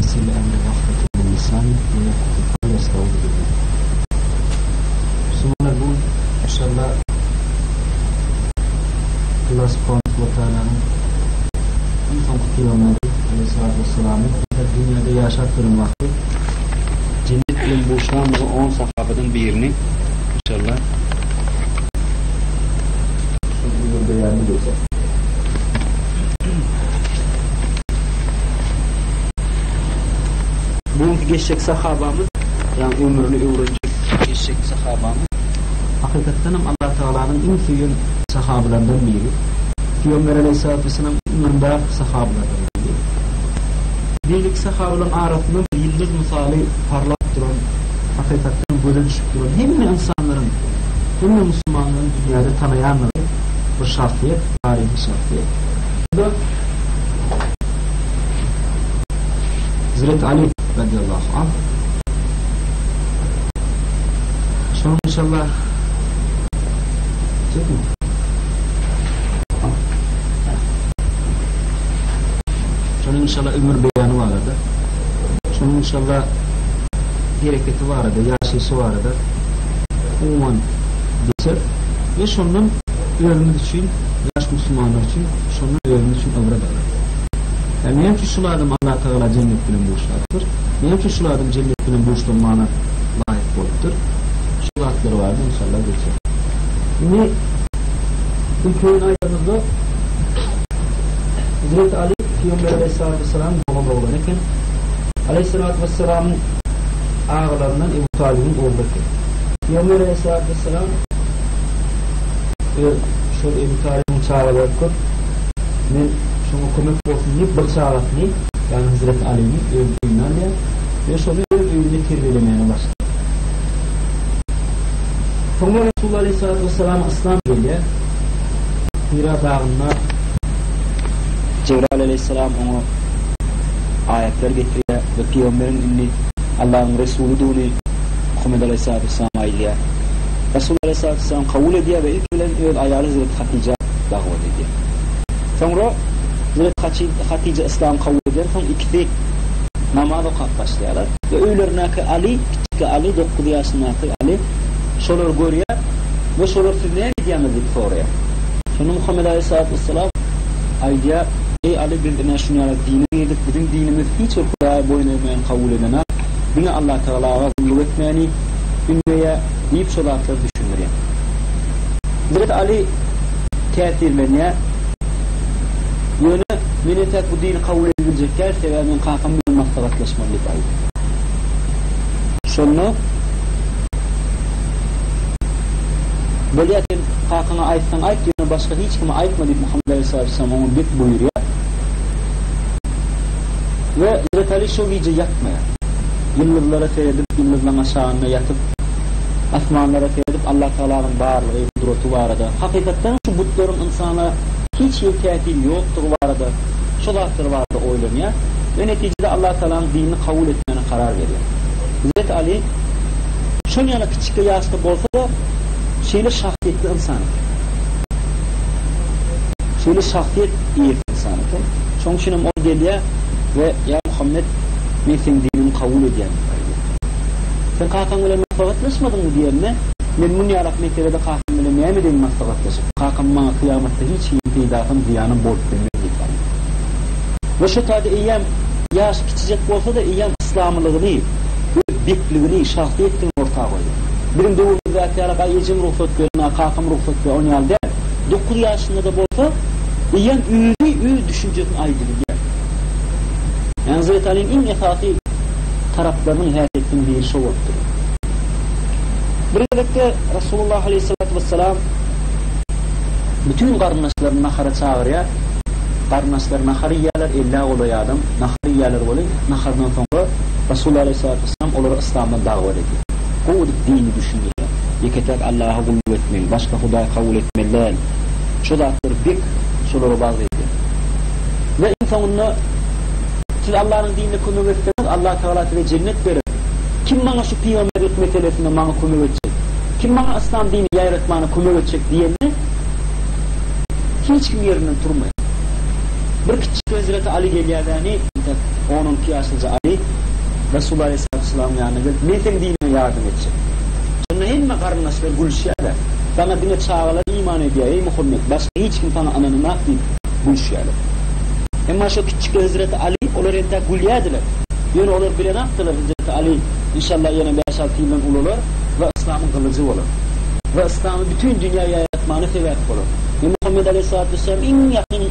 yessir li emri wahlul min lisani yefkahu kavli estağfirullah. Müslümanlar bu inşallah Allah subhanahu wa ta'ala'nın en soňky pygamberi aleyhissalatu vesselam'ın dünýäde ýaşap duran wagty jennet bilen buşlandygy 10 sahabadan birini inşallah şu ömür beýanyny geçer. Bu günki geçjek sahabamyz, ýagny ömrüni öwrenjek geçjek sahabamyz hakykatdan hem Allah Tagalanyň iň söýen sahabalaryndan biri. Pygamber Aleyhissalatu vesselam ömründäki sahabalardan biri. Beýleki sahabalaryň arasynda bir ýyldyz mysaly parlap duran, hakykatdan göze düşüp duran hemme ynsanlaryň, hemme musulmanlaryň dünýäde tanaýanlygy bir şahsyýet, taryhy şahsyýet. Bu da Hezreti Ali radiyallahu anh. Şonuň inşallah Çekme. Şonuň inşallah ömür beýany barada, şonuň inşallah hereketi barada, ýaşaýşy barada umuman geçer we şondan özümiz üçin, ýaş musulmanlar üçin şondan özümiz üçin ybrat alarys. Ýa näme üçin şul adam Allah Tagala jennet bilen buşlapdyr? Näme üçin şul adam jennet bilen buşlanmana laýyk bolupdyr? Şu zatlar barada inşallah geçer. Indi ilki bilen aýdanymyzda Hezreti Ali Pygamber Aleyhissalatu vesselamyň dogan oglany eken. Aleyhissalatu vesselamyň agalaryndan Ebu Talybyň ogly eken. Pygamber Aleyhissalatu vesselam öz şol Ebu Talybyň çagalary köp. Men şoňa kömek bolsun diýip bir çagasyny, ýagny Hezreti Alyny öz öýüne alýar we şony öz öýünde terbiýelemäne başlaýar. Soňra Resulullah Aleyhissalatu vesselama yslam gelýär. Hira dagynda Jebraýyl aleýhissalam oňa aýatlar getirýär we pygamberiň indi Allahyň resulydygyny Muhammet aleýhissalatu wessalama aýdýar. Resulullah aleýhissalatu wessalam kabul edýär we ilki bilen öz aýaly Hezreti Hatyja dagwat edýär. Soňra Hezreti Hatyja yslamy kabul edensoň ikisi namaz okap başlaýarlar we öýlerindäki Aly, kiçijik Aly, dokuz ýaşyndaky Aly şolary görýär we şolar siz näme edýäňiz diýip soraýar. Şonda Muhammet aleýhissalatu wessalam aýdýar, Eý Aly biz ine şuny ýaly dine girdik, biziň dinimiz hiç bir hudaýa boýun egmäni kabul edenak, diňe Allatagalaga gulluk etmäni ündeýär diýip şo zatlary düşündirýär. Hezreti Aly täsirlenýär, Ýöne men entäk bu dini kabul edibiljek däl, sebäbi men kakam bilen maslahatlaşmaly diýip aýdýar. Şonda Bolýa sen kakaňa aýtsaň aýt, ýöne başga hiç kime aýtma diýip Muhammet aleýhissalatu wessalam oňa bek buýurýar. We Hezreti Ali şo gije ýatmaýar. Ýyldyzlara seredip, ýyldyzlaň aşagynda ýatyp, asmanlara seredip Allah Tagalanyň barlygy, gudraty barada, hakykatdan şu butlaryň ynsana hiç hili täsiri ýokdugy barada, şo zatlar barada oýlanýar we netijede Allah Tagalanyň dinini kabul etmäne karar berýär. Hezreti Ali şol ýaly kiçijik ýaşda bolsa-da, şeýle şahsyýetli ynsan eken. Şeýle şahsyýet eýesi ynsan eken. Şonuň üçin hem ol gelýär we Ýa Muhammet, men seň diniňi kabul edýän diýip aýdýar. Sen kakaň bilen maslahatlaşmadyňmy diýende, men muny ýalak meselede kakam bilen näme edeýin maslahatlaşyp, kakam maňa kyýamatda hiç hili peýdasam, zyýanam bolup bilmez diýip aýdýar. We şo taýda eýýäm ýaşy kiçijek bolsa-da eýýäm yslamylygyny, öz bekligini, şahsyýetdigini orta goýýar. Biziň döwrümizdäki ýaly gaý ejem rugsat bermä, kakam rugsat ber, on ýaly däl. Dokuz ýaşynda-da bolsa, eýýäm özi öz düşünjesini aýdybilýär. Ýagny Hezreti Alyň iň esasy taraplarynyň, häsiýetiniň biri şo bolup durýar. Bir gezekde Rasulullah aleýhissalatu wessalam bütin garyndaşlaryny nahara çagyrýar. Garyndaşlar nahar iýýärler, ellä golaý adam nahar iýýärler welin, nahardan soňra Resulullah aleýhissalatu wessalam olara yslamdan dagwat edýär. Gowy edip dini düşündirýär. Ýeke-täk Allaha gulluk etmeli, başga hudaý kabul etmeli däl. Şo zatlary bek şolara wagyz edýär. We iň soňunda Siz Allanyň dinine kömek etseňiz, Allah Tagala size jennet berer. Kim maňa şu pygamberlik meselesinde maňa kömek etjek? Kim maňa yslam dinini ýaýratmana kömek etjek diýende, hiç kim ýerinden turmaýar. Bir kiçijik Hezreti Aly gelýär-däni, entek on-on iki ýaşlyja Aly. Resulullah aleýhissalatu wessalamyň ýanyna gelip, Men seň diniňe ýardam etjek diýýär. Şonda hemme garyndaşlar gülüşýärler. Saňa diňe çagalar iman edýär, eý Muhammet, başga hiç kim saňa ynananok diýip gülüşýärler. Emma şo kiçjik Hezreti Aly, olar entäk gülýärdiler. Ýöne olar bilenakdylar, Hezreti Aly, inşallah ýene bäş-alty ýyldan ulalar we yslamyň gylyjy bolar. We yslamy bütin dünýä ýaýratmana sebäp bolar. We Muhammet aleýhissalatu wessalam iň ýakyn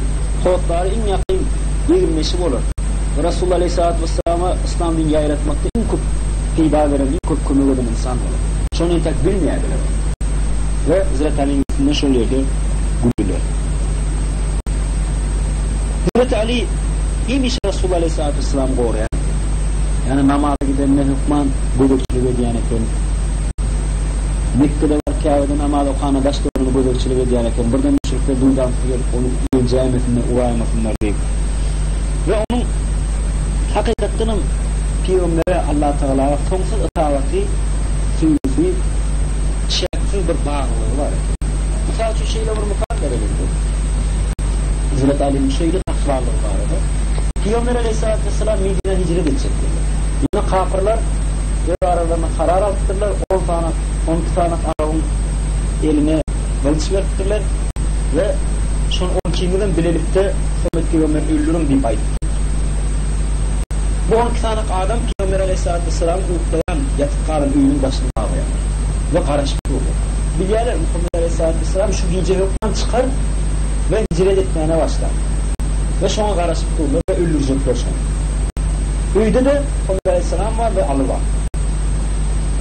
hossary, iň ýakyn egindeşi bolar. We Resulullah aleýhissalatu wessalama yslam dinini ýaýratmakda iň köp peýda beren, iň köp kömek eden ynsan bolar. Şony entäk bilmeýärdiler olar. We Hezreti Alynyň üstünden şol ýerde güldüler. Hezreti Aly hemişe Resulullah aleýhissalatu wessalamy goraýan eken. Ýagny namaza gidende hökman gözegçilik edýän eken. Mekgede baryp Käbede namaz okanda daş-töweregine gözegçilik edýän eken. Birden müşrikler duýdansyz gelip ony ýenjäýmesinler, uraýmasynlar diýip. We onuň hakykatdanam pygambere, Allatagalaga soňsuz ytagaty, söýgüsi, çäksiz bir baglylygy bar eken. Mysal üçin şeýle bir mysal bereliň biz. Hezreti Alynyň şeýle takwalygy barada. Pygamber aleýhissalatu wessalam Medinä hijret etjek bolýar. Ýöne kapyrlar öz aralarynda karar alypdyrlar, on sany, 12 sany arabyň eline gylyç beripdirler we şol on ikiňizem bilelikde Muhammet pygamberi öldüriň diýip aýdypdyrlar. Bu 12 sany adam Pygamber aleýhissalatu wessalamyň uklaýan, ýatyp galan öýüniň daşyny gabaýarlar we garaşyp durlar. Bilýärler, Muhammet aleýhissalatu wessalam şu gije hökman çykar we hijret etmäne başlar. We şoňa garaşyp durlar we öldürjekler şony. Öýde-de Muhammet aleýhissalam bar we Aly bar.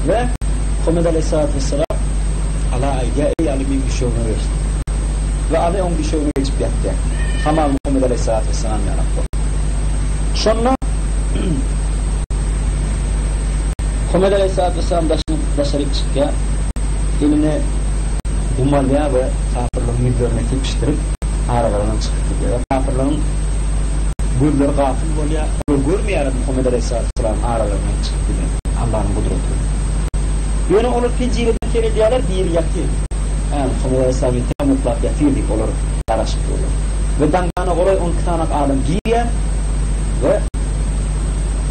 We Muhammet aleýhissalatu wessalam Ala aýdýar, Eý Aly meň düşegime geç diýip. We Aly oň düşegine geçip ýatýar. Hamal Muhammet aleýhissalatu wessalam ýalak bolup. Şonda Muhammet aleýhissalatu wessalam daşyna daşaryk çykýar. Eline gum alýar we kapyrlaryň ýüzlerine sepişdirip, aralaryndan çykyp gidýär. We kapyrlaryň gözleri gapyl bolýar. Olar görmeýärler Muhammet aleýhissalatu wessalamyň aralaryndan çykyp gidenini. Allanyň gudraty bilen. Ýöne olar penjireden seredýärler, biri ýatyr. Hä, Muhammet aleýhissalam entägem uklap ýatyr diýip olar garaşyp durlar. We daňdana golaý 12 sany adam girýär we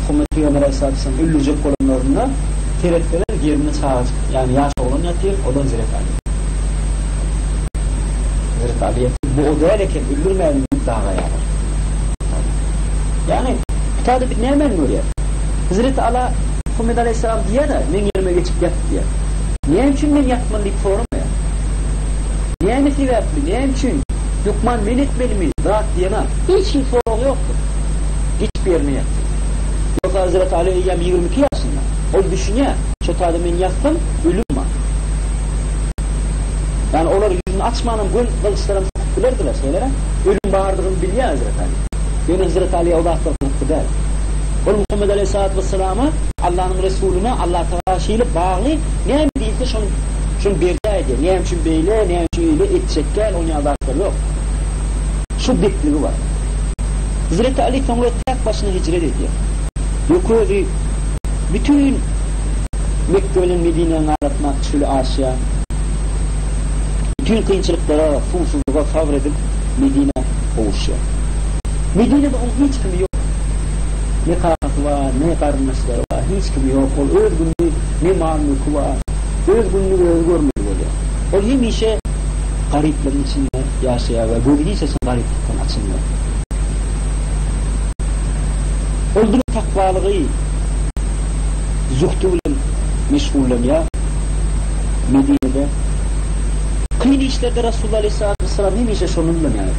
Muhammet pygamber aleýhissalatu wessalam öldürjek bolanlarynda seretseler gerinde çagajyk, ýagny ýaş oglan ýatyr, o-da Hezreti Aly. Hezreti Aly ýatyr, bu o däl eken, öldürmäliň diýip dagaýarlar. Ýagny, bu taýda biz nämäni görýäris? Hezreti Ala Muhammet aleýhissalam diýýär-de, meň ýerime geçip ýat diýýär. Näme üçin men ýatmaly diýip soramaýar. Näme sebäpli, näme üçin, hökman men etmelimi zat diýen-a, hiç hili soragy ýokdur. Geçip ýerine ýatdy. Ýogsa Hezreti Aly eýýäm 22 ýaşynda. Ol düşünýär, şo taýda men ýatsam, ölüm bar. Ýagny olar ýüzüni açmanam göni gylyçlaram sokup bilerdiler, şeýle-dä? Ölüm bardygyny bilýär Hezreti Aly. Ýöne Hezreti Alyýa o zatlar gyzykly däl. Ol Muhammet aleýhissalatu wessalam Allanyň Resulyna, Allatagala şeýle bagly, näme diýilse şony şony berjaý edýär. Näme üçin beýle, näme üçin eýle etjek däl, onuň ýaly zatlar ýok. Şu bekligi bar. Hezreti Aly soňra täk başyna hijret edýär. Ýok özi bütin Mekge bilen Medinäniň arasyndaky çöli aşýar. Bütin kynçylyklara, suwsuzlyga sabyr edip Medinä gowuşýar. Medinede oň hiç kimi ýok. Ne kakasy bar, ne garyndaşlary bar, hiç kimi ýok. Ol öz gününi, ne mal-mülki bar. Öz gününi özi görmeli bolýar. Ol hemişe garyplygyň içinde ýaşaýar we gözi hiç haçan garyplykdan açylmaýar. Ol diňe takwalygy, zuhdy bilen meşgullanýar. Medinede kyn işlerde Resulullah aleýhissalatu wessalam hemişe şonuň bilen ýaly.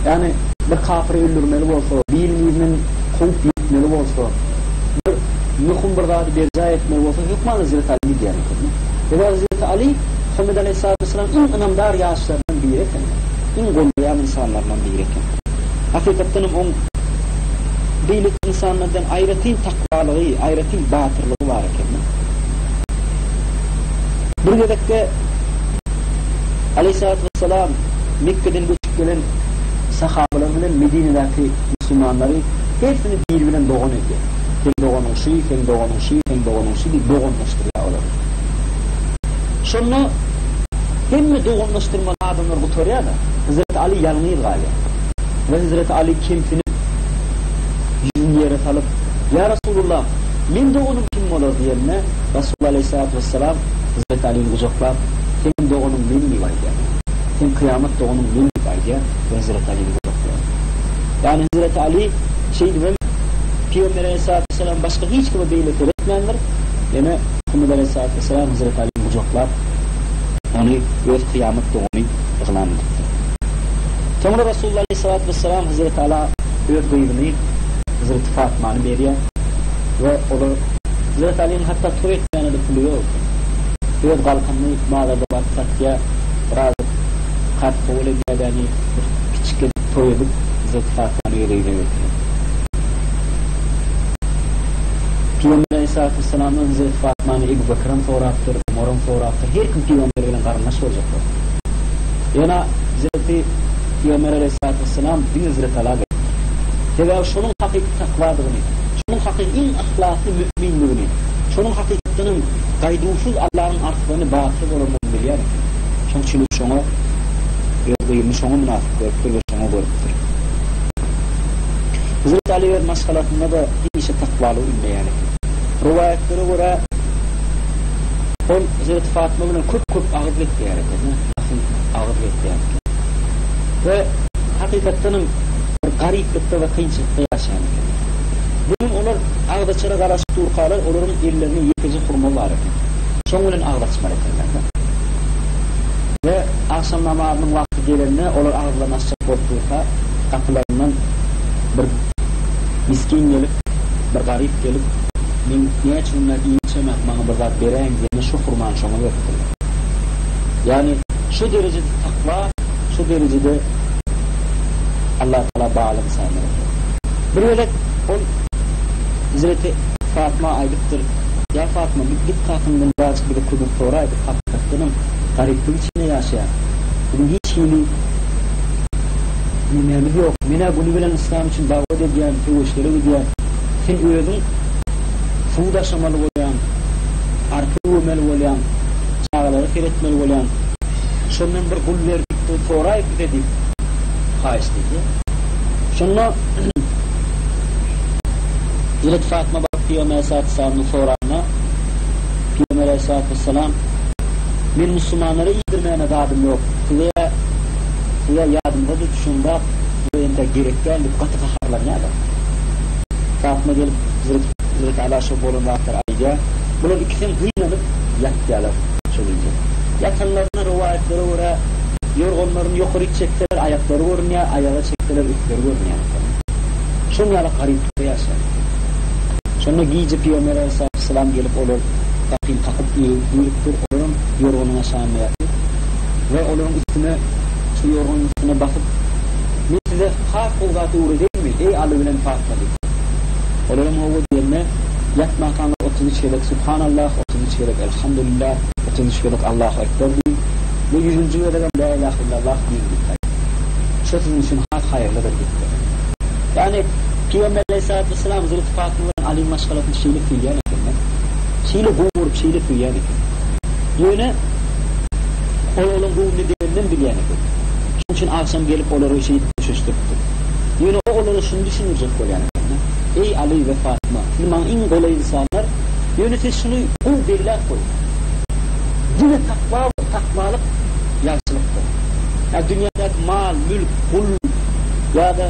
Ýagny bir kapyry öldürmeli bolsa, biriniň yzyndan kowup ýetmeli bolsa, bir möhüm bir zady berjaý etmeli bolsa, hökman Hezreti Aly gidýän eken. Sebäbi Hezreti Aly Muhammet aleýhissalatu wessalam iň ynamdar ýaşlaryndan biri eken. Iň goldaýan ynsanlaryndan biri eken. Hakykatdan hem oň beýleki ynsanlardan aýratyn takwalygy, aýratyn batyrlygy bar eken. Bir gezekde Aleýhissalatu wessalam Mekgeden göçüp gelen sahabalar bilen Medinedäki musulmanlary hersini biri bilen dogan edýär. Seň doganyň şy, seň doganyň şy, seň doganyň şy diýip doganlaşdyrýar olary. Şonda hemme doganlaşdyrmaly adamlar gutarýar-da, Hezreti Aly ýalňyz galýar. We Hezreti Aly kemsinip, ýüzüni ýere salyp, Ýa Resulullah! Meň doganym kim bolar diýende, Resulullah aleýhissalatu wessalam Hezreti Alyny gujaklap, Seniň doganyň men diýip aýdýar. Seň kyýamat doganyň men diýip aýdýar we Hezreti Alyny gujaklaýar. Ýagny Hezreti Aly şeýdibem Pygamber aleýhissalatu wessalam başga hiç kime beýle seretmändir. Ýöne Muhammet aleýhissalatu wessalam Hezreti Alyny gujaklap, ony öz kyýamat dogany yglan edipdir. Soňra Resulullah aleýhissalatu wessalam Hezreti Ala öz gyzyny Hezreti Fatmany berýär we olar Hezreti Alynyň hatda toý etmäne-de puly ýok eken. Öz galkanyny bazarda baryp satýar, birazajyk karz sowal edýär-däni bir kiçjik edip toý edip Hezreti Fatmany öz öýüne getirýär. Pygamber aleýhissalatu wessalamdan Hezreti Fatmany Ebu Bekirem sorapdyr, Omaram sorapdyr, her kim pygamber bilen garyndaş boljak bolupdyr. Ýöne Hezreti Pygamber aleýhissalatu wessalam diňe Hezreti Ala beripdir. Sebäbi şonuň hakyky takwadygyny, şonuň hakyky iň yhlasly mümindigini, şonuň hakykatdan hem gaýduwsyz Allahyň arslany batyr bolandygyny bilýän eken. Şonuň üçin hem şoňa öz gyzyny şoňa mynasyp görüpdir we şoňa görüpdir. Hezreti Aly öz maşgalasynda-da hemişe takwalygy ündeýän eken. Rowaýatlara görä, ol Hezreti Fatma bilen köp-köp agyz gepleýär eken, asyl agyz gepleýän eken. We hakykatdan hem bir garyplykda we kynçylykda ýaşaýan ekenler. Bir gün olar agzaçara garaşyp durkalar, olaryň ellerinde ýekeje hurma bar eken. Şoň bilen agyz açmaly ekenler-de. We agşam namazynyň wagty gelende, olar agyzlaryny açjak bolup durka, gapylaryndan bir miskin gelip, bir garyp gelip, Men näçe günläp iýip-içemok, maňa bir zat beräýiň diýende, şo hurmany şoňa beripdirler. Ýagny, şo derejede takwa, şo derejede Allatagala bagly ynsanlar eken. Bir gezek ol Hezreti Fatma aýdypdyr, Ýa Fatma, git git kakyňdan birazjyk bize kömek soraý, biz hakykatdanam garyplyk içinde ýaşaýas. Biziň hiç hili nimämiz ýok. Men-ä güni bilen yslam üçin dawat edýän, söweşlere gidýän. Sen özüň suw daşamaly bolýaň, arpa üwemeli bolýaň, çagalara seretmeli bolýaň. Şondan bir gul ber diýip soraý bize diýip haýyşt edýär. Şonda Hezreti Fatma baryp Pygamber aleyhissalatu soranda, Pygamber aleyhissalatu vesselam, Men musulmanlara iýdirmäne zadym ýok, size size ýadymda-da düşen zat size entek gerek däl diýip gaty gaharlanýar-da. Fatma gelip Hezreti Hezreti Ala şo bolan zatlary aýdýar. Bular ikisem gynanyp ýatýarlar şo gije. Ýatanlarynda rowaýatlara görä ýorganlaryny ýokaryk çekseler aýaklary görünýär, aýaga çekseler üstleri görünýär eken. Şon ýaly garyplykda ýaşaýar eken. Şonda gije Pygamber aleyhissalatu gelip olar gapyny kakyp giripdir, olaram ýorganyň aşagynda ýatyr we olaryň üstüne şu ýorganyň üstüne basyp Men size has gowy zat öwredeýinmi, eý Aly bilen Fatma diýipdir. Olaram hawa diýende, ýatmakaňyz 33 gezek Subhanallah, 33 gezek Elhamdülillah, 33 gezek Allahu Ekber diýiň we ýüzünji gezegem La ilahe illallah diýiň diýip aýtdy. Şo siziň üçin has haýyrlydyr diýipdir. Ýagny, Pygamber aleýhissalatu wessalam Hezreti Fatma bilen Alyň maşgalasyny şeýle söýýän eken-de. Şeýle gowy görüp, şeýle söýýän eken. Ýöne, ol olaň göwnüne degenden bilýän eken. Şonuň üçin agşam gelip olary şeýdip köşeşdiripdir. Ýöne o olara şuny düşündirjek bolýan eken-de, Eý, Aly we Fatma, siz maňa iň golaý ynsanlar, ýöne siz şuny gowy belläp goýuň. Diňe takwa we takwalyk ýagşylykdyr. Ýa dünýädäki mal, mülk, gul ýa-da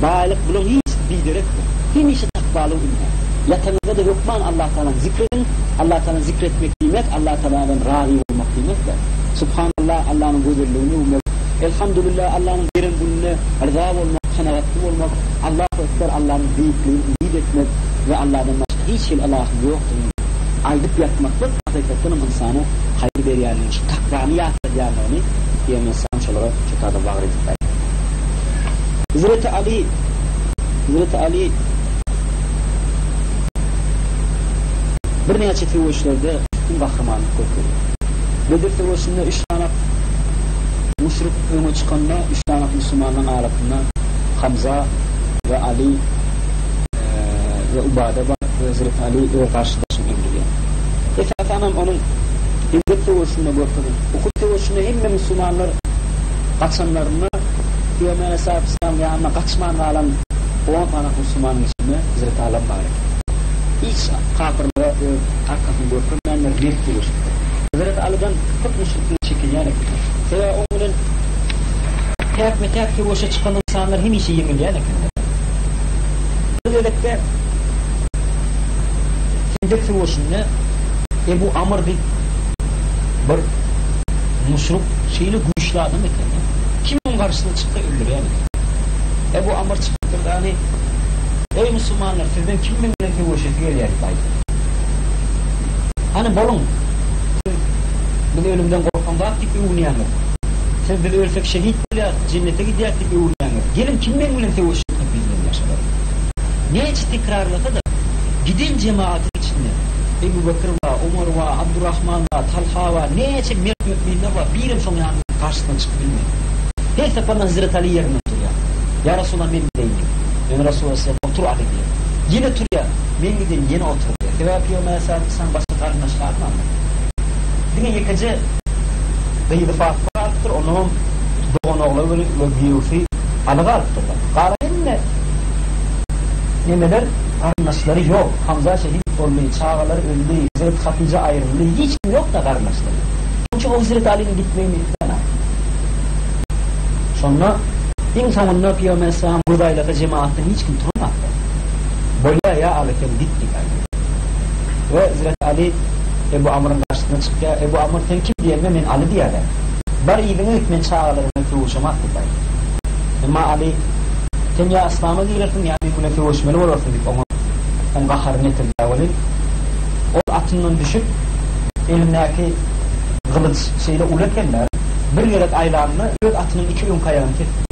baýlyk bularyň hiçisi biderekdir. Hemişe takwalygy ündäň. Ýatanyňyzda-da hökman Allatagalany zikr ediň. Allatagalany zikr etmek diýmek, Allatagaladan razy bolmak diýmekdir. Subhanallah, Allanyň gözelligini öwmek, Elhamdülillah, Allanyň beren gününe rza bolmak, kanagatly bolmak, Allahu Ekber, Allanyň beýikligini umyt etmek we Alladan başga hiç hili ylahyň ýokdugyny aýdyp ýatmaklyk hakykatdan hem ynsana haýyr berýändigini, şu takwany ýatladýandygyny Pygamber Aleyhisselam şolara şu taýda wagyz edip aýtdy. Hezreti Ali Hezreti Ali birnäçe söweşlerde üstün gahrymanlyk görkezýär. Bedir söweşinde üç sany müşrik öňe çykanda, üç sany musulmanlaryň arasynda Hamza we Ali we Ubada bar we Hezreti Ali öz garşydaşyny öldürýär. Esasan hem onuň Hendek söweşinde görkezen, Uhud söweşinde hemme musulmanlar gaçanlarynda Pygamber Aleyhissalatu vesselamyň ýanyna gaçman galan on sany musulmanyň içinde Hezreti Alam bar eken. Hiç kapyrlara öz arkasyny görkezmändir, mert söweşipdir. Hezreti Alydan köp müşrikler çekinýän ekenler. Sebäbi oň bilen täkme-täk söweşe çykan ynsanlar hemişe ýeňilýän ekenler. Bir gezekde Hendek söweşinde Ebu Amr diýip bir müşrik şeýle güýçli adam eken. Kim oň garşysyna çyksa öldürýän eken. Ebu Amr çykypdyr da, Eý musulmanlar, sizden kim meň bilen söweşesi gelýär diýip aýdypdyr. Hany boluň, siz biz ölümden gorkamzok diýip öwünýäňiz. Siz biz ölsek şehit bolýarys, jennete gidýäris diýip öwünýäňiz. Geliň kim meň bilen söweşjek diýip ýüzlenýär şolara. Näçe tekrarlasa-da, giden jemagatyň içinde Ebu Bekir bar, Omar bar, Abdurrahman bar, Talha bar, näçe mert müminler bar, birem şoň ýanyna garşysyna çykyp bilmeýär. Her saparynda Hezreti Aly ýerinden turýar. Ýa Resulallah men gideýin diýip. Ýöne Resulallah aleyhisselam otur Aly diýýär. Ýene turýar, men gideýin ýene otur diýýär. Sebäbi Pygamber aleyhissalatu başga garyndaşy galmandyr. Diňe ýekeje gyzy Fatma galypdyr, ondanam doganogly we giýewsi Aly galypdyr. Galan hemme nemeler garyndaşlary ýok. Hamza şehit boldy, çagalary öldi, Hezreti Hatyja aýryldy, hiç kim ýok-da garyndaşlary. Şonuň üçin o Hezreti Alynyň gitmegini islänok. Şonda iň soňunda Pygamber aleyhissalam göz aýlasa jemagatdan hiç kim turmapdyr. Bolýar ýa Aly sen git diýip aýdýar. We Hezreti Aly Ebu Amryň garşysyna çykýar. Ebu Amr sen kim diýende men Aly diýýär. Bar yzyňa git men çagalarym bilen söweşemak diýip aýdýar. Emma Aly sen ýa yslama girersiň ýa men bilen söweşmeli bolarsyň diýip oňa oň gaharyny getirýär welin ol atyndan düşüp elindäki gylyç şeýle uly eken-de, bir gezek aýlanda öz atynyň iki öňki aýagyny kesipdir.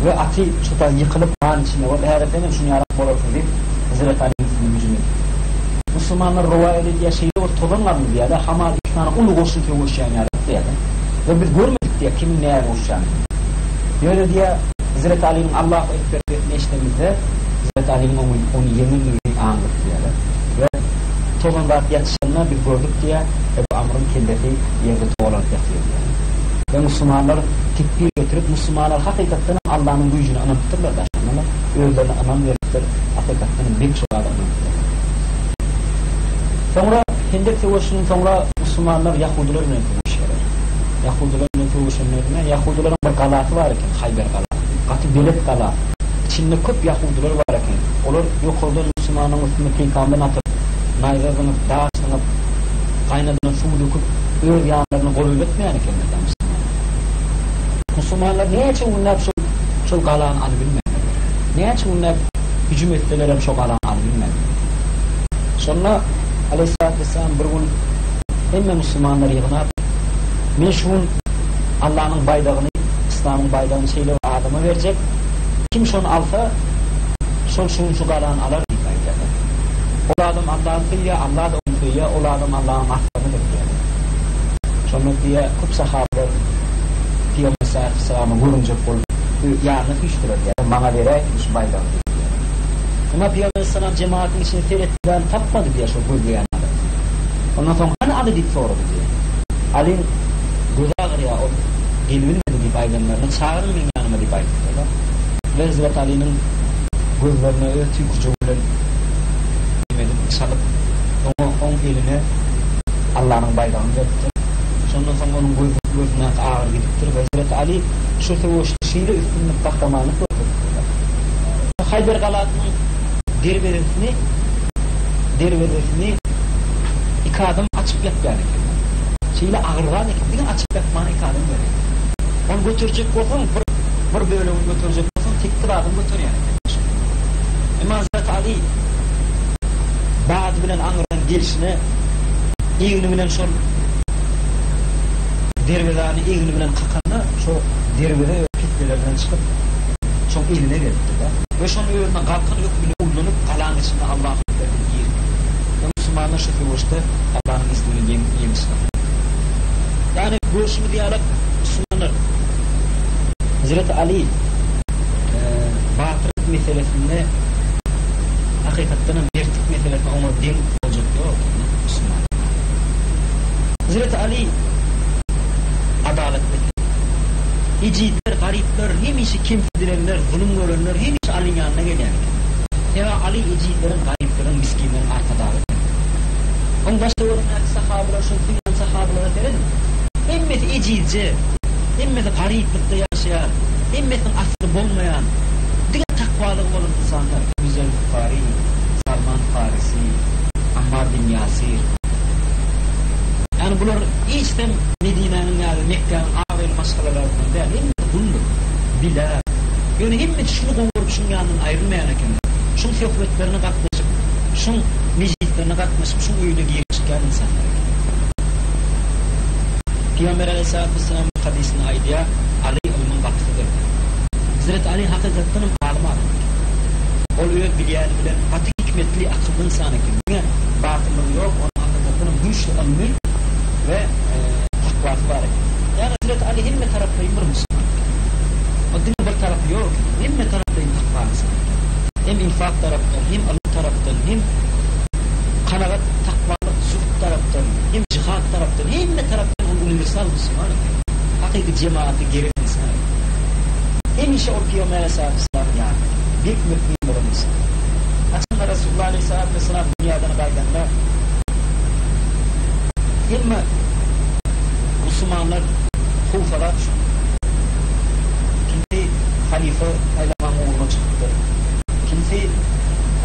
We aty şu taý ýykylyp gan içinde bolup, häzir senem şuny ýalak bolarsyň diýip, Hezreti Alyň üstüne hüjüm edipdir. Musulmanlar rowaýat edýär, şeýle bir tozan galdy diýýärler, hamala iki sany uly goşun söweşýän ýaly diýýärler. We biz görmedik diýýär, kimiň näme uruşýanyny. Ýöne diýýär, Hezreti Alynyň Allahu Ekber sesini eşidenimizde, Hezreti Alynyň ony ýeňendigini aňdyk diýýärler. We tozan zat ýatyşanda biz gördük diýýär, Ebu Amryň kellesi ýerde togalanyp ýatyr diýýär. We musulmanlar tekbir getirip, musulmanlar hakykatdan hem Allanyň güýjüne ynanypdyrlar da şonda-da, özlerine ynam beripdir, hakykatdan hem bek şo zada ynanypdyrlar. Soňra Hendek söweşinden soňra musulmanlar ýahudylar bilen söweşýärler. Ýahudylar bilen söweşenlerinde ýahudylaryň bir galasy bar eken, Haýber galasy diýip. Gaty belet gala. Içinde köp ýahudylar bar eken. Olar ýokardan musulmanlaryň üstüne peýkamdan atyp, naýza zyňyp, daş zyňyp, gaýnadylan suw döküp, öz ýanlaryna golaý etmeýän ekenler da musulmanlar. Musulmanlar näçe günläp şol şol galany alybilmändirler. Näçe günläp hüjüm etselerem şo galany alybilmändirler. Şonda Aleýhissalatu wessalam bir gün hemme musulmanlary ýygnap, Men şu gün Allanyň baýdagyny, yslamyň baýdagyny şeýle bir adama berjek, kim şony alsa, şol şu gün şu galany alar diýip aýdýarlar. Ol adam Allany söýýär, Alla-da ony söýýär, ol adam Allanyň arslanydyr diýýärler. Şonda diýýär, köp sahabalar Pygamber sallallahu görünjek bolup, ýanyna süýşdürer diýýär, maňa beräýsin şu baýdagy diýip diýýär. Emma Pygamber sallam jemagatyň içinde seretdi, tapmady diýýär şol gözleýän adamyny. Ondan soň hany Aly diýip sorady diýýär. Alyň gözi agyrýar, ol gelibilmedi diýip aýdanlarynda, çagyryň meň ýanyma diýip aýdypdyrlar. We Hezreti Alynyň gözlerine öz tüýküjigi bilen neme edip, çalyp, oňa, oň eline Allanyň baýdagyny beripdir. Şondan soň onuň gözi, gözündäki agyry gidipdir we Hezreti Aly şu söweşde şeýle üstünlik, gahrymanlyk görkezipdirler. Haýber galasynyň derwezesini, derwezesini iki adam açyp ýapýan ekenler. Şeýle agyr zat eken, diňe açyp ýapmana iki adam gerek. Ony göterjek bolsaň, bir, bir bölegini göterjek bolsaň, sekiz adam göterýän eken. Emma Hazreti Aly bady bilen aňyrdan gelşine egni bilen şol derwezäni egni bilen kakanda şo derweze öz petdelerinden çykyp şoň eline gelipdir-de. We şony özüne galkan hökmünde ullanyp galaň içinde Allahu Ekber diýip giripdir. We musulmanlar şu söweşde Allanyň izni bilen ýeňiş gazanypdyr. Ýagny görşümiz ýaly musulmanlar Hazreti Aly Batyrlyk meselesinde hakykatdanam mertlik meselesinde oňa deň boljak ýok musulman. Hezreti Ali adalatly eken. Ejizler, garyplar, hemişe kemsidilenler, zulum görenler hemişe Alyň ýanyna gelýän eken. Sebäbi Ali ejizleriň, garyplaryň. ejizje, hemmesi garyplykda ýaşaýan, hemmesiniň asly bolmaýan, diňe takwalygy bolan ynsanlar. Ebu Zer Gifary, Salman Farisi, Ammar bin Ýasir. Ýagny bular hiçem Medinäniň ýa-da Mekgäniň abraýly maşgalalaryndan däl, hemmesi guldur. Bilal. Ýöne hemmesi şuny gowy görüp şuň ýanyndan aýrylmaýan ekenler. Şuň söhbetlerine gatnaşyp, şuň mejlislerine gatnaşyp, şuň öýüne girip çykýan ynsanlar eken. Pygamber aleýhissalatu wessalam bir hadysynda aýdýar, Aly ylmyň gapysydyr diýip. Hezreti Aly hakykatdan hem alym adam eken. Ol öz bilýäni bilen gaty hikmetli, akylly ynsan eken. Diňe batyrlygy ýok, onuň hakykatdan hem güýçli ylmy we takwasy bar eken. Ýagny Hezreti Aly hemme taraplaýyn bir musulman eken. Ol diňe bir tarapy ýok eken. Hemme taraplaýyn takwa ynsan eken. Hem infak tarapdan, hem ylym tarapdan, hem kanagat, takwalyk, zuhd tarapdan, hem jihad tarapdan, hemme tarapdan ol uniwersal musulman eken. Hakyky jemagata gerek ynsan eken. Hemişe ol Pygamber aleyhissalatu wessalamyň ýanynda eken. Bek mümin bolan ynsan. Haçanda Resulullah aleyhissalatu wessalam dünýäden gaýdanda hemme musulmanlar howsala düşüpdir. Kimsi halyfa saýlamagyň ugruna çykypdyr. Kimsi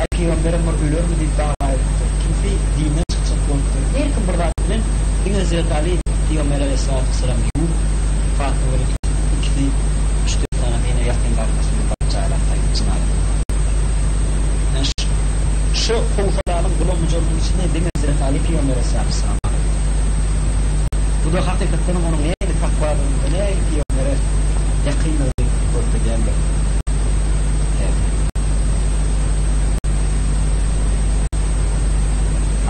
Aý pygamberem bir ölermi diýip dawa edipdir. Kimsi dinden çykjak bolupdyr. Her kim bir zat bilen diňe Hezreti Aly pygamber aleyhissalatu wessalam ýuwup, Fatma bilen ikisi üç-dört sany ýene ýakyn garyndaşy bilen baryp jaýlap gaýdyp jynaza kyldy. Şu howsalanyň bulam-bujalygyň içinde diňe Hezreti Aly pygamber aleyhissalatu wessalam galypdyr. Bu-da hakykatdanam onuň nähili takwadygyny we nähili pygambere ýakyndygyny görkezýän bir täsir.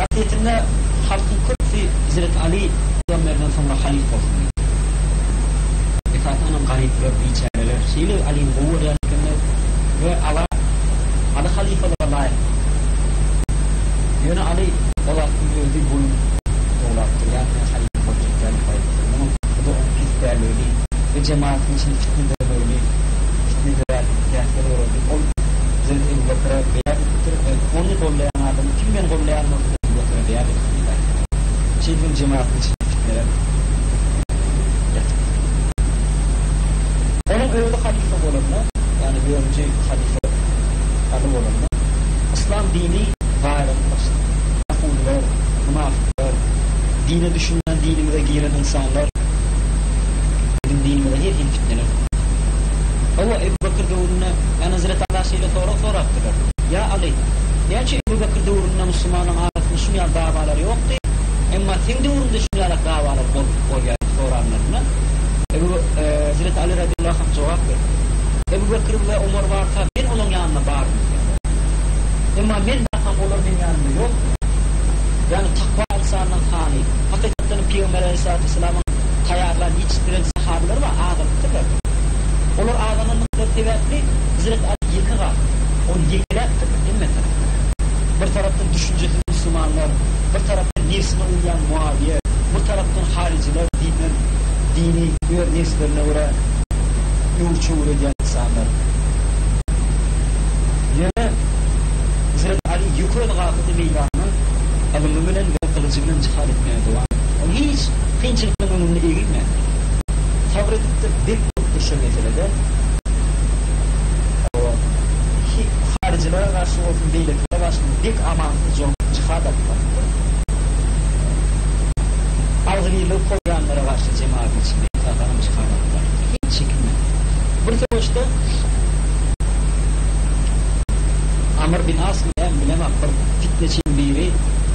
Aslyýetinde halkyň köpüsi Hezreti Aly pygamberden soňra halyf bolsun diýdi. Esasanam garyplar, biçäreler şeýle Alyny gowy görýän ekenler we Ala Aly halyfalyga laýyk diýdi. Ýöne Aly o wagtyň özi boýun dowlapdyr, ýagny men halyfa boljak däl diýip aýdypdyr. Munuň bu-da onuň pespälligi we jemagatyň içinde fitne döremegini, fitne dörär diýip päsgel görerdi. Ol Hezreti Ebu Bekre beýat edipdir we ony gollaýan adamy kim meni gollaýan bolsa Ebu Bekre beýat etsin diýip aýdypdyr. Şeýdibem jemagatyň içinde fitneler ýatypdyr. Onuň özi halyfa bolanda, ýagny dördünji halyfa Aly bolanda, yslam dini zaýalanyp başlady. Ýahudylar, mynafyklar, dine düşünmän dinimize giren ynsanlar biziň dinimize her hili fitneler sokdy. Hawa, Ebu Bekr döwründe, ýagny Hezreti Ala şeýle sorag sorapdyrlar, Ýa Aly, näme üçin Ebu Bekr döwründe musulmanlaryň arasynda şuny ýaly dawalar ýokdy, emma seň döwrüňde şuny ýalak dawalar bolýar diýip soranlarynda, Ebu, Hezreti Aly radiallahu anh jogap beripdir, Ebu Bekr we Omar barka men olaň ýanyna bardym diýýär. Emma men barkam olar meň ýanymda ýokdular. Ýagny takwa ynsanlaryň sany, hakykatdan hem Pygamber aleýhissalatu wessalamyň taýýarlan, ýetişdiren sahabalary bar, azalypdyrlar. Olar azalandyklary sebäpli Hezreti Aly ýeke galypdyr. Ony ýekeläpdirler hemme tarapdan. Bir tarapdan düşünjesiz musulmanlar, bir tarapdan nebsine uýýan Muawiýe, bir tarapdan haryjylar dinden dini öz nebslerine görä öwür-çöwür edýän ynsanlar. Ýöne Hezreti Aly ýeke özi galsa-da meýdanda ylymy bilen we gylyjy bilen jihad etmäge dowam edipdir. Ol hiç kynçylyklaryň öňünde egilmändir. Sabyr edipdir, berk durupdyr şo meselede. Hawa, haryjylara garşy bolsun, beýlekilere garşy bolsun bek amansyz jihad alyp barypdyr. Agzybirligi pozýanlara garşy jemagat içinde esasanam jihad alyp barypdyr. Hiç çekinmändir. Bir söweşde Amr bin Asmy näme bilemok bir fitneçiň biri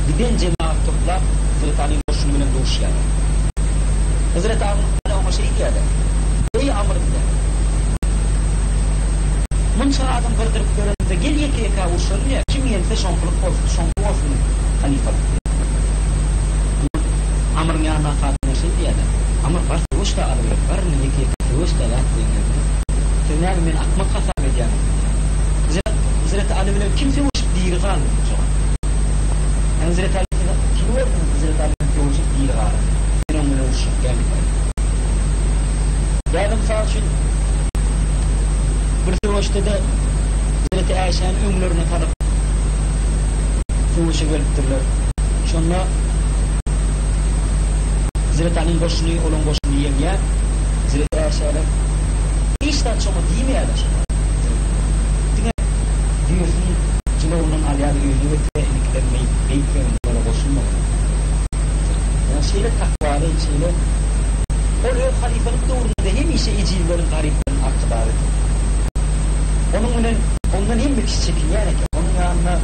giden jemagat toplap Hezreti Alyň goşuny bilen duşýarlar. Hezreti Aly oňa şeý diýýärler, Eý Amr diýýär. Munça adam gyrdyryp ýörenimizde gel ýeke-ýekä urşaly diýýär, kim ýeňse şoňkulyk bolsun, şoňky bolsun halypalyk diýýär. Amryň ýanyndaky adamlar şeý diýýärler, Amr bar söweş-de Aly bilen, bar indi ýeke-ýeke söweş-de zat diýenlerinde, Siz näme meni akmak hasap edýäňizmi diýýär. Hezreti Aly bilen kim söweşip diri galdy diýip jogap berýär. Hezreti Aly siz kimi gördüňiz Hezreti Aly bilen söweşip diri galan? Men oň bilen uruşjak däl diýip aýdýar. Ýa-da mysal üçin bir söweşde-de Hezreti Äşäni öňlerine salyp söweşe gelipdirler. Şonda. Hezreti Alyň goşuny olaň goşunyny ýeňýär. Hezreti Äşäler hiç zat şoňa diýmeýärler şo wagt. Diňe düýesiniň jylawyndan alýar öýüne getirýär inikiler beýtme bulara goşulma. Ýagny şeýle takwaly şeýle ol öz halypalyk döwründe-de hemişe ejizleriň garyplaryň arkadarydy. Onuň bilen ondan hemme kişi çekinýän eken. Onuň ýanynda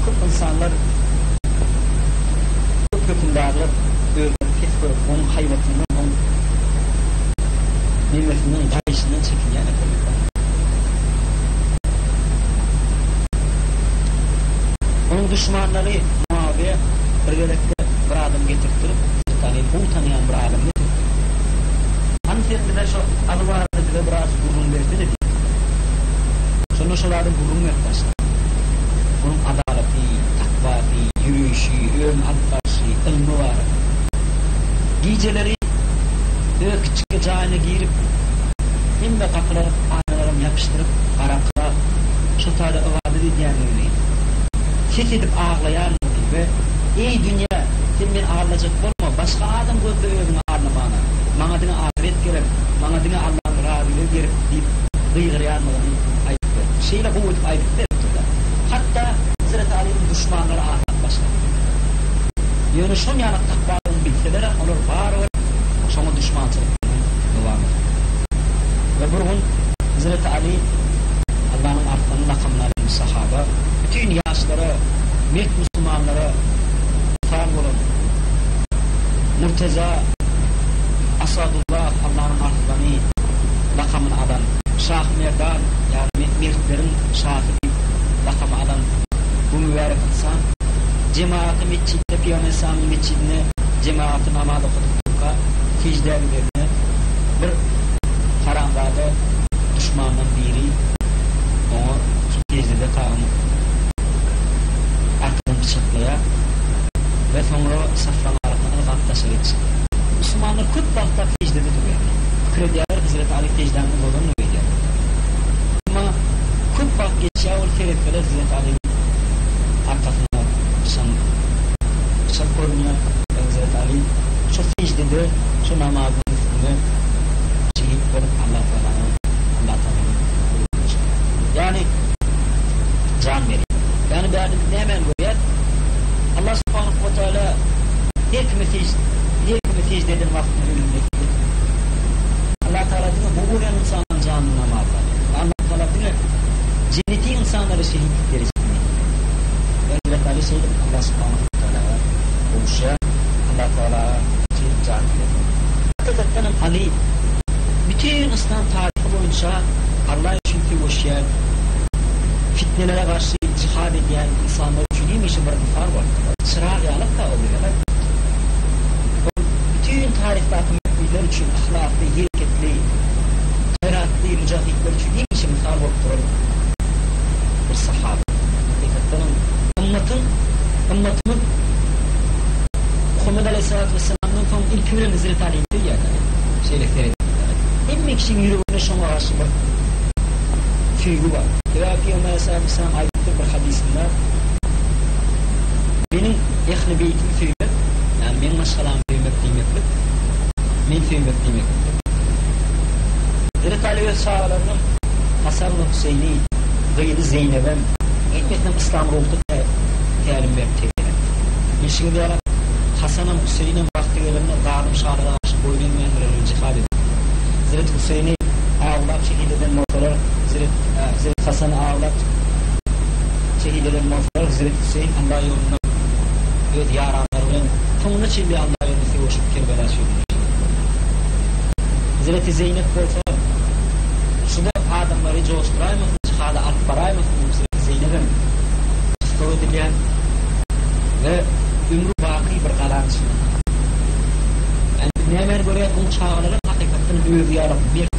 köp ynsanlar köp hökümdarlar özlerini pes görüp onuň haýbatyndan oň nemesinden gaýyşyndan çekinýän ekenler. Onuň duşmanlary Muawiýa bir gezekde bir adam getirtdirip, Hezreti Alyny gowy tanaýan bir adam getirtdirip, Hany sen bize şo Aly barada bize biraz gürrüň bersene diýipdir. Şonda şol adam gürrüň berip başlapdyr. Onuň adalaty, takwasy, ýöreýşi, özüni alyp barşy, ylmy barada. Gijeleri öz kiçijik jaýyna girip, hemme gapylaram, aýnalaram ýapyşdyryp, garaňkyda şo taýda ybadat edýändigini, ses edip aglaýandygyny we Eý, dünýä, sen meni aldajak bolma, başga adam gözle özüňi aldamana, maňa diňe ahyret gerek, maňa diňe Allanyň razylygy gerek diýip gygyrýandygyny aýdyp berdi. Şeýle gowy edip aýdyp beripdir-de, hatda Hezreti Alynyň duşmanlary aglap başlapdyr. Ýöne şon ýaly takwalygyny bilselerem, olar barybir şoňa duşmançylyk bilen dowam edipdir. We bir gün Hezreti Aly, Allanyň Arslany lakamyny alan bu sahaba, bütin ýaşlara, mert musulmanlara mysal bolan Murteza Asadullah, Allanyň Arslany lakamyny alan, Şahy Merdan, ýagny mertleriň şasy diýip lakamy alan bu mübärek ynsan jemagaty metjitde Pygamber Aleyhisselamyň metjidinde jemagaty namaz okadyp durka seždä gidende bir haramzada duşmandan biri oňa seždede kagyny arkadan pyçaklaýar we soňra saflaryň arasyndan ylgap daşaryk çykýar. Musulmanlar köp wagtlap seždede durýarlar. Pikir edýärler Hezreti Aly seždäni uzadandyr öýdýärler. Emma köp wagt geçýär ol seretseler Hezreti Alynyň arkasynda pyçagyň pyçak görünýär we Hezreti Aly şo seždede şo namazyň üstünde şehit bolup Allah Tagalanyň Allah Tagalanyň huzuryna çykýar. Ýagny jan berýär. Ýagny bärde biz nämäni görýäs? Allah subhanahu we taala her kime sej her kime sežde eden wagtynda ölüm nesip etmeýär. Allah Taala diňe gowy görýän ynsanyň janyny namazda alýar. We Allah Taala diňe jenneti ynsanlara şehitlik derejesini nesip edýär. We Hezreti Aly şeýdip Allah subhanahu we taalaga gowuşýar. Allah Taala şeýdip janyny berýär. Hakykatdan hem Aly bütin yslam taryhy boýunça Allah üçin söweşýän, fitnelere garşy jihad edýän ynsanlar üçin hemişe bir mysal bolupdyr. Çyrag ýaly-da ol ýere. Ol bütin taryhdaky müminler üçin ahlakly, hereketli, gaýratly müjahitler üçin hemişe mysal bolup duran bir sahaba. Hakykatdanam ymmatyň, ymmatymyz Muhammet aleýhissalatu wessalamdan soň ilki bilen Hezreti Alyny söýýärler. Şeýle seredilende. Hemme kişiň ýüreginde şoňa garşy bir söýgi bar. Sebäbi Pygamber aleýhissalatu wessalam aýdypdyr bir hadysynda, Meniň ehli beýtimi söýmek, ýagny meň maşgalamy söýmek diýmeklik, meni söýmek diýmeklikdir. Hezreti Aly öz çagalarynam Hasan we Hüseýni, gyzy Zeýnebem, hemmesinem yslam ruhda tälim berip terbiýeläpdir. Bilşiňiz ýaly, Hasanam, Hüseýinem wagty gelende zalym şalara garşy boýun egmändirler we jihad edipdirler. Hezreti Hüseýni awlap şehit eden bolsalar, Hezreti Hasany awlap şehit eden bolsalar, Hezreti Hüseýin Allah ýolunda öz ýaranlary bilen soňuna çenli Allah ýolunda söweşip Kerbela çölünde şehit bolýar. Hezreti Zeýnep bolsa şu-da adamlary joşduraýmasyn, jihada alyp baraýmasyn diýip Hezreti Zeýnebem tussag edilýär we ömri baky bir galanyň içinde galýar. Ýagny biz nämäni görýäs, oň çagalaram hakykatdan özi ýalak mert,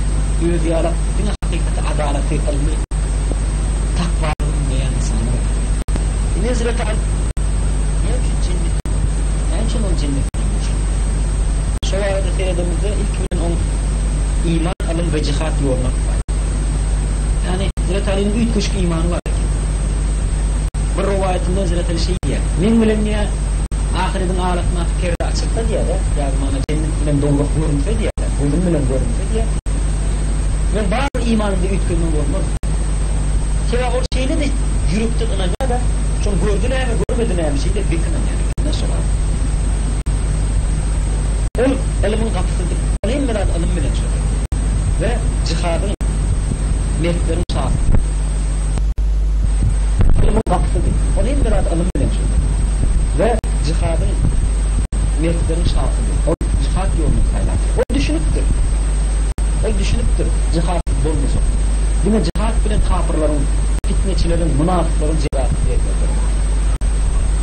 özi ýalak diňe hakykaty, adalaty, ylmy, takwalygy ündeýän ynsanlar eken. Indi Hezreti Aly näme üçin jennet näme üçin ol jennet bilen buşlanýar? Şo barada seredemizde ilki bilen oň iman, ylym we jihat ýoluna alyp Ýagny Hezreti Alynyň üýtgeşik imany bar eken. Bir rowaýatynda Hezreti Aly şeý diýýär, Meň bilen diýýär, ahyrediň arasyndaky perde açylar. açylsa diýýär-de, ýa-da maňa jennet bilen dowzah görünse diýýär-de, gözüm bilen görünse diýýär. Men barybir imanymda üýtgedme bolmaz. Sebäbi ol şeýle-de ýürekden ynanýar-da, şony gördi näme, görmedi näme, şeýle bek ynanýan eken-de şoňa. Ol ylymyň gapysydyr. Ol hemme zady ylym bilen çözýär. We jihadyň, mertleriň şasydyr. Ylymyň gapysydyr. Ol hemme zady ylym bilen çözýär. We jihadyň, mertleriň şasydyr. Ol jihat ýoluny saýlapdyr. Ol düşünipdir. Ol düşünipdir, jihatsyz bolmajak. Diňe jihat bilen kapyrlaryň, fitneçileriň, mynafyklaryň jezasyny bermelidir.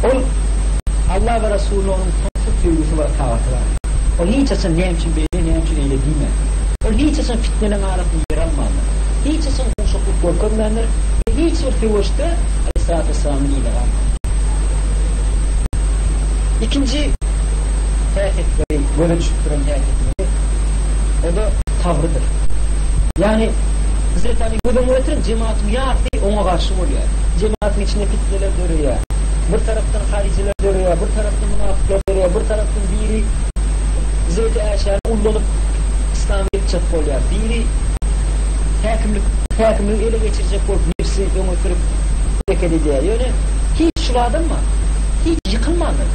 Ol Alla we Resulyna onuň soňsuz söýgüsi we ytagaty bar. Ol hiç haçan näme üçin beýle, näme üçin eýle diýmändir. Ol hiç haçan fitneleriň arasynda ýer almandyr. Hiç haçan gowşaklyk görkezmändir we hiç bir söweşde Aleyhissalatu vesselamdan yza galmandyr. Ikinji häsiýetleri, göze düşüp duran häsiýetleri, o-da sabrydyr. Ýagny, Hezreti Aly göz öňüne getiriň, jemaatyň ýarysy oňa garşy bolýar. Jemaatyň içinde fitneler döreýär. Bir tarapdan harijiler döreýär, bir tarapdan mynafyklar döreýär, bir tarapdan biri Hezreti Äşäni ullanyp yslamy ýykjak bolýar. Biri häkimlik häkimligi ele geçirjek bolup nebsi öňe sürüp hereket edýär. Ýöne hiç şul adam bar. Hiç ýykylmandyr.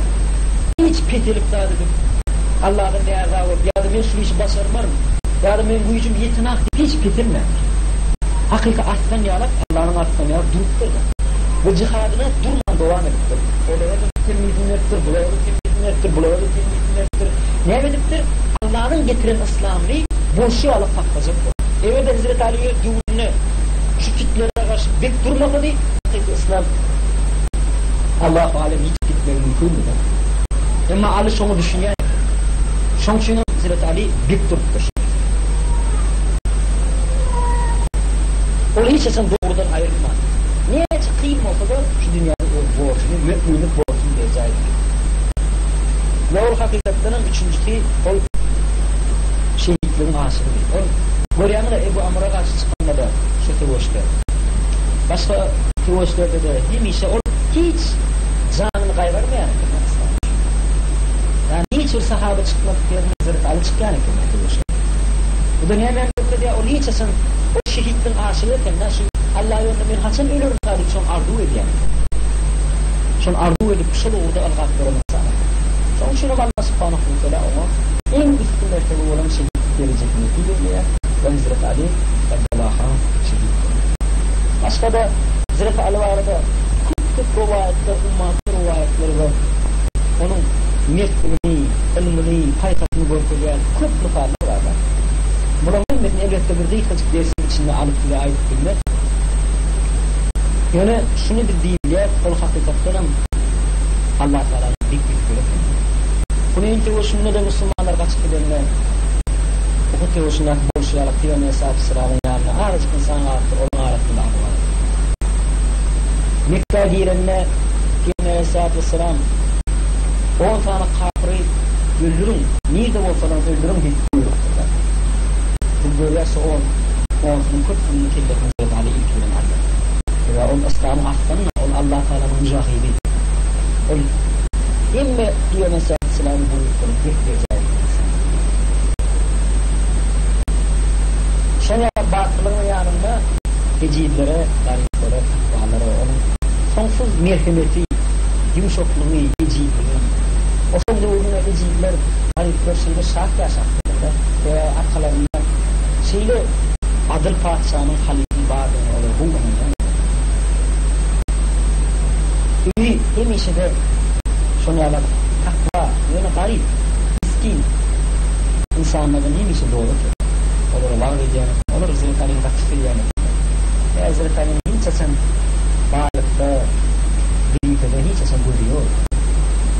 Hiç peselip zat edip, Alladan närza bolup ýa-da men şul işi başarmaryn, ýa-da meň güýjüm ýetenak diýip hiç peselmändir. Hakyky arslan ýalak, Allanyň arslany ýaly durupdyr-da. We jihadyna durman dowam edipdir. Olara-da temmisini beripdir, bulara-da temmisini beripdir, bulara-da temmisini beripdir. Näme edipdir? Allanyň getiren yslamyny bolşy ýaly saklajak bolupdyr. Eger-de Hezreti Aly öz döwründe şu fitnelere garşy bek durmasady, hakyky yslam Allahu alem ýitip gitmegi mümkindi-de. Emma Aly şoňa düşünýän eken. Şoň üçinem Hezreti Aly bek durupdyr şu meselede. Ol hiç haçan dogrudan aýrylmandyr. Näçe kyn bolsa-da, şu dünýäde öz borjuny, möminlik borjuny berjaý edip gitdi. We ol hakykatdanam üçünjisi, ol şehitligiň aşygydy. Ol, görýäňiz-ä, Ebu Amra garşy çykanda-da şu söweşde, başga söweşlerde-de hemişe ol hiç janyny gaýgyrmaýan eken yslam üçin. Ýagny hiç bir sahaba çykmadyk ýerine Hezreti Aly çykýan eken o söweşe. Bu-da nämäni görkezýär, ol hiç haçan ol şehitligiň aşygy eken-dä, şu Alla ýolunda men haçan ölerimkä diýip şony arzuw edýän eken. Şony arzuw edip, şol ugurda ylgap ýören ynsan eken. Şonuň üçinem Alla subhanahu we teala oňa iň üstün mertebe bolan şehitlik derejesini nesip eýleýär we Hezreti Aly radiyallahu anh şehit bolýar. Başga-da Hezreti Aly barada köp-köp rowaýatlar, ummasyz rowaýatlar we onuň mertligini, ylmyny, paýhasyny görkezýän köp mysallar bar-da. Bularyň hemmesini elbetde bir gysgajyk dersiň içinde alyp size aýdyp bilmeris. Ýöne şuny biz diýip bilýäris, ol hakykatdanam Allah Tagalanyň beýik ýüzleri eken. Huneýn söweşinde-de musulmanlar gaçyp gidende, Uhud söweşindäki bolşy ýaly Pygamber aleyhissalamyň ýanynda azajyk ynsan galypdyr, olaryň arasynda Aly bar eken. Mekgä girende Pygamber aleyhissalatu on sany kapyry öldüriň, nirde bolsalar öldüriň diýip buýrupdyrlar. Biz görýäs şu on, onsunyň köpüsiniň kellesini Hezreti Aly ilki bilen alýar. Sebäbi ol yslamyň aslany, ol Allah Tagalanyň müjahidi. Ol hemme Pygamber aleyhissalamyň buýruklaryny berk berjaý edýän ynsan. Şoň ýaly batyrlygyň ýanynda ejizlere, garyplara, takwalara onuň soňsuz merhemeti, ýumşaklygy, ejizligi. Oşol döwründe ejizler, garyplar şeýle şat ýaşapdyrlar-da, sebäbi arkalarynda şeýle adyl patyşanyň, halyfyň bardygyna olar gowy ynanýan ekenler. Öýi hemişe-de şol ýalak takwa, ýöne garyp, miskin ynsanlardan hemişe doly eken. Olara wagyz edýän eken. Olar Hezreti Alyny gaty söýýän ekenler. Hezreti Alynyň hiç haçan baýlykda, wezipede hiç haçan gözi ýok eken.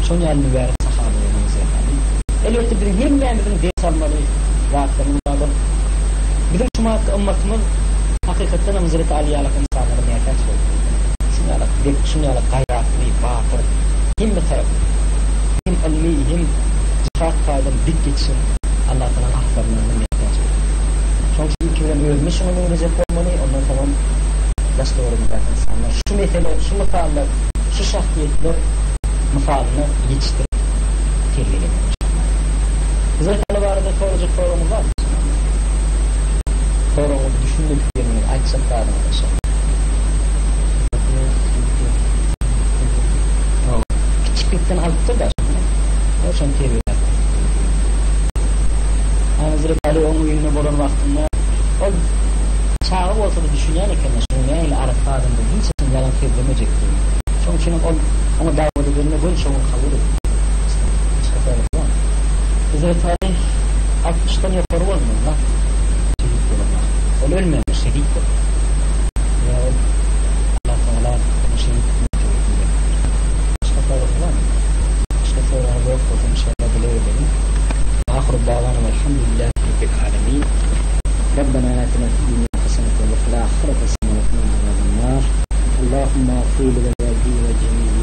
Şon ýaly mübärek sahaba bolan Hezreti Aly. Elbetde biziň hemmämiziň ders almaly zatlarymyz bardyr. Biziň şu wagtky ymmatymyz hakykatdan hem Hezreti Aly ýaly ynsanlara mätäç bolup durlar. Şuň ýaly bek, şuň ýaly gaýratly, batyr, hemme tarap hem ylmy, hem jihat taýdan dik ýetişen Allah Tagalanyň aslaryna mätäç bolup. Şonuň üçin ilki bilen özümiz şuňa meňzejek bolmaly, ondan soňam daş-töweregimizdäki ynsanlar şu mesele, şu mysallar, şu şahsyýetler mysalynda ýetişdirip terbiýelemeli. Hezreti Aly barada sorajak soragyňyz barmy? Soragyňyzy düşünmedik ýeriňiz, aýtjak zadyňyz inşallah. Kiçiklikden alypdyr da şony. Ol şony terbiýeläp. Hezreti Aly oň öýünde bolan wagtynda ol çaga bolsa-da düşünýän eken şonuň nähili arassa adamdygyny, hiç haçan ýalan sözlemejekdigini. Şonuň üçin hem ol oňa dawat edende göni şoňa kabul etdi. Başga sorag barmy? Hezreti Aly altmyşdan ýokary bolmaly-la şehit bolan wagty. Ol ölmändir, şehit bolupdyr. Ýa ol Allah Tagala oňa şehit mertebesini beripdir. Başga sorag barmy? Başga soragy ýok bolsa inşallah dileg edeliň. Wa ahyru dawana walhamdulillahi rabbil alemin. Rabbena atina fid dunya haseneten we fil ahireti haseneten we qina azaban nar. Allahumma agfir li walidayya we jami'il.